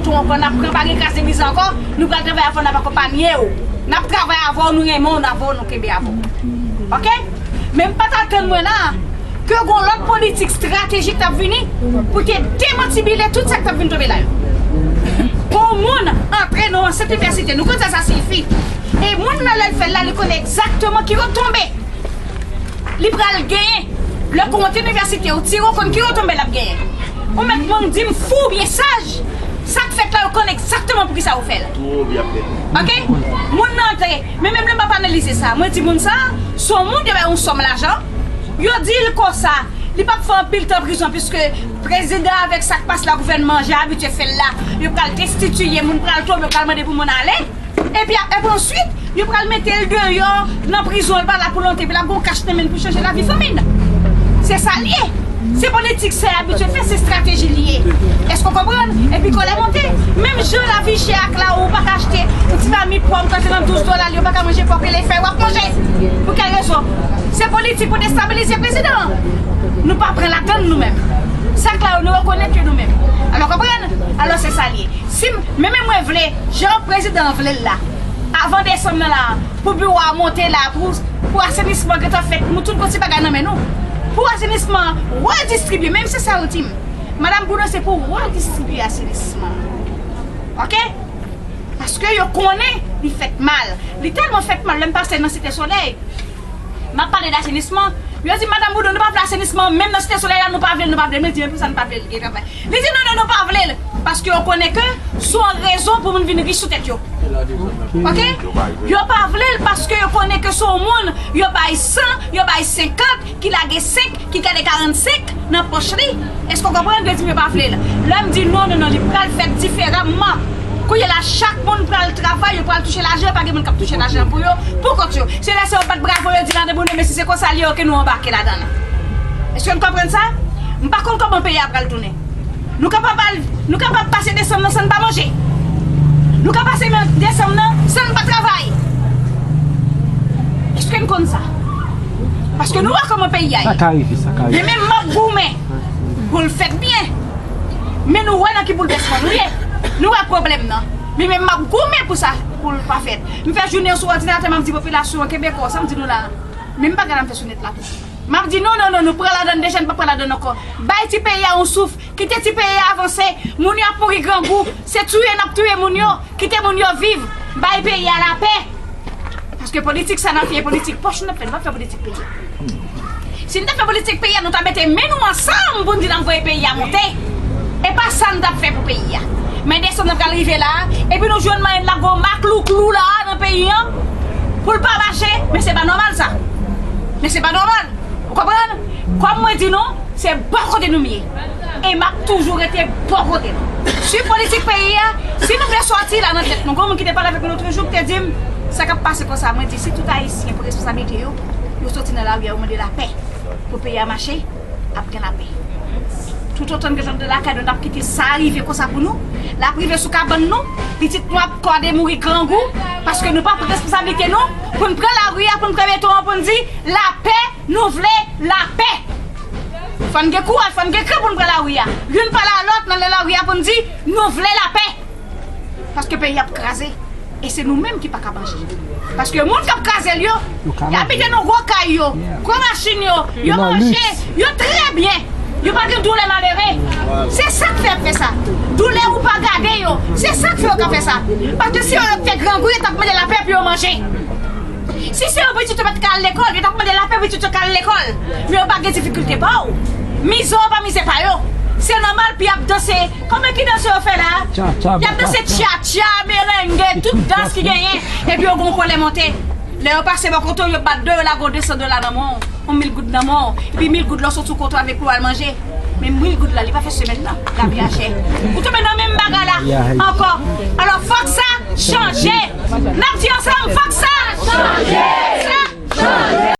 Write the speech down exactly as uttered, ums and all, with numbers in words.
Tou ankò, n ap pran pa gen kras de miza ankò, nou pral travay avè w, n ap akonpanye w. N ap travay avè w, nou renmen w, n avè w, nou kenbe avè w. Oke? Men m pa t atann mwen la, ke gon lòt politik estratejik t ap vini pou te demantibile tout sa k t ap vin tonbe la yo. Pou yon moun antre nan yon sèt inivèsite, nou konn sa sa siyifi. E moun nan lè l fè l la, li konnen egzakteman ki retonbe li pral genyen. Lè w konn yon inivèsite, ou tire, ou konn ki retonbe l ap genyen. Ou mèt banm di m fou oubyen saj, sa k fèt la, ou konn egzakteman poukisa ou fè l. Oke? Moun nan antre, men menm lè m p ap analize sa, mwen di moun sa, se yon moun, yo bay yon sòm lajan, yo di l konsa, li p ap fè anpil tan prizon, piske prezidan avèk sa k pase la, gouvènman an, jan abitye fè l la, yo pral destitiye, moun pral tonbe, yo pral mande pou moun ale. Epi, epi answit, yo pral mete l deyò nan prizon, l pa la pou lontan, epi l ap gon kach nan men l pou chanje lavi fanmi l. Se sa l ye. Se politik sa y abitye fè, se estrateji li ye. Èske w konprann? Epi kòlè monte. Menm jan lavi chè ak la, ou pa ka achte yon ti mamit pòm, kante nan douz dola, li, ou pa ka manje pòk, e lè fèy w ap manje. Pou kèl rezon? Se politik pou destabilize prezidan an. Nou pa pran ladann nou menm. Sa k la yo, nou rekonèt ke nou menm. Alò, konprann? Alò, se sa l ye. Si m, men, men mwen vle, jan prezidan an vle l la, avan desanm nan la, pou biwo a monte la, pou, pou asenisman gentan fèt, nou tout gon ti bagay nan men nou. Pou asenisman redistribye, menm se sa yo di m. Madanm Bruno, se pou redistribye asenisman. Oke? Paske yo konnen li fèt mal. Li tèlman fèt mal, lè m pase nan Site Solèy, m ap pale d asenisman. Yo di, "Madanm Bruno, nou pa vle asenisman, menm nan Site Solèy la, nou pa vle l, nou pa vle l." Mwen di, "Men pou sa nou pa vle l, gen travay." Li di, "Non, non, nou pa vle l." Paske yo konnen ke se yon rezon pou moun vin rich sou tèt yo. Oke? Yo pa vle l paske yo konnen ke se yon moun, yo bay san, yo bay senkant, ki lage senk, ki gade karannsenk nan pòch li. Èske w konprann? Yo di m yo pa vle l. Lè m di non, non, non, li pral fèt diferaman. Kounye la, chak moun pral travay, yo pral touche lajan, pa gen moun k ap touche lajan pou yo, pou kont yo. Se lè sa yo bat bravo, yo di, "Madanm Bruno, men si se konsa l ye, oke, nou anbake ladan l." Èske n konprann sa? M pa konn kòman peyi a pral tounen. Nou kapab al, nou kapab pase desanm nan san n pa manje. Nou ka pase men desanm nan san n pa travay. Èske n konn sa? Paske nou wè kòman peyi a ye. Sa ka rive, sa ka rive. Men menm m ap goumen pou l fèt byen. Men nou wè nan ki boulvèsman nou ye. Nou wè pwoblèm nan. Men menm m ap goumen pou sa, pou l pa fèt. M fè jounen sou òdinatè, m ap di popilasyon an, kenbe kò w, sa m di nou la. Men m pa gade m fè sou nèt la tou. M ap di non, non, non, nou pran ladann deja, n pa pran ladann ankò. Bay ti peyi a yon souf, kite ti peyi a avanse. Moun yo ap mouri grangou, se touye n ap touye moun yo, kite moun yo viv. Bay peyi a lapè. Paske politik sa n ap fè, politik pòch n ap fè, nou p ap fè politik peyi a. Si n te fè politik peyi a, nou ta mete men nou ansanm pou n di n ap voye peyi a monte. E pa sa n t ap fè pou peyi a. Men desanm nan pral rive la, epi nou jwenn mwayen n lage yon maklouklou la nan peyi an, pou l pa mache, men se pa nòmal sa. Men se pa nòmal. Ou konprann? Kòm mwen di nou, se bò kote nou m ye. E m ap toujou rete bò kote nou. Swiv politik peyi a, si nou vle sòti la nan tèt nou. Gon moun ki te pale avèk mwen lòt jou, ki te di m, "Sa k ap pase konsa?" Mwen di, "Si tout Ayisyen pran responsablite yo, yo sòti nan lari a, yo mande lapè pou peyi a mache, ap gen lapè." Toutotan n gentan anndan lakay nou, n ap kite sa rive konsa pou nou. L ap rive sou kabann nou, pitit nou ap kòde mouri grangou, paske nou pa pran responsablite nou, pou n pran lari a, pou n pran beton an, pou n di, "Lapè, nou vle lapè." Fò n gen kouraj, fò n gen kran pou n pran lari a. Youn pale a lòt nan lari a pou n di, "Nou vle lapè." Paske peyi ap kraze. E se nou menm ki pa ka manje. Paske moun k ap kraze l yo, y abite nan gwo kay yo, gwo machin yo, yo manje, yo trè byen. Yo pa gen doulè malere. Se sa k fè y ap fè sa. Doulè ou pa gade yo. Se sa k fè yo ka fè sa. Paske si yo te grangou, yo t ap mande lapè pou yo manje. Si se yon pitit yo pa t ka al lekòl, yo t ap mande lapè pitit yo ka al lekòl. Men yo pa gen difikilte pa w. Mizè w pa mizè pa yo. Se nòmal pou y ap danse. Kòman ki dans yo fè la? Y ap danse tchatcha, merenge, tout dans ki genyen. Epi yo gon kòlè monte. Lè yo pase bò kote w, yo bat do, yo lage w de san dola nan men w, yon mil goud nan men w. Epi mil goud la w soti w kontan avèk li w al manje. Men mil goud la, li pa fè semèn nan, lavi a chè. Ou tonbe nan menm bagay la ankò. Alò, fòk sa chanje. N ap di ansanm, fòk sa chanje.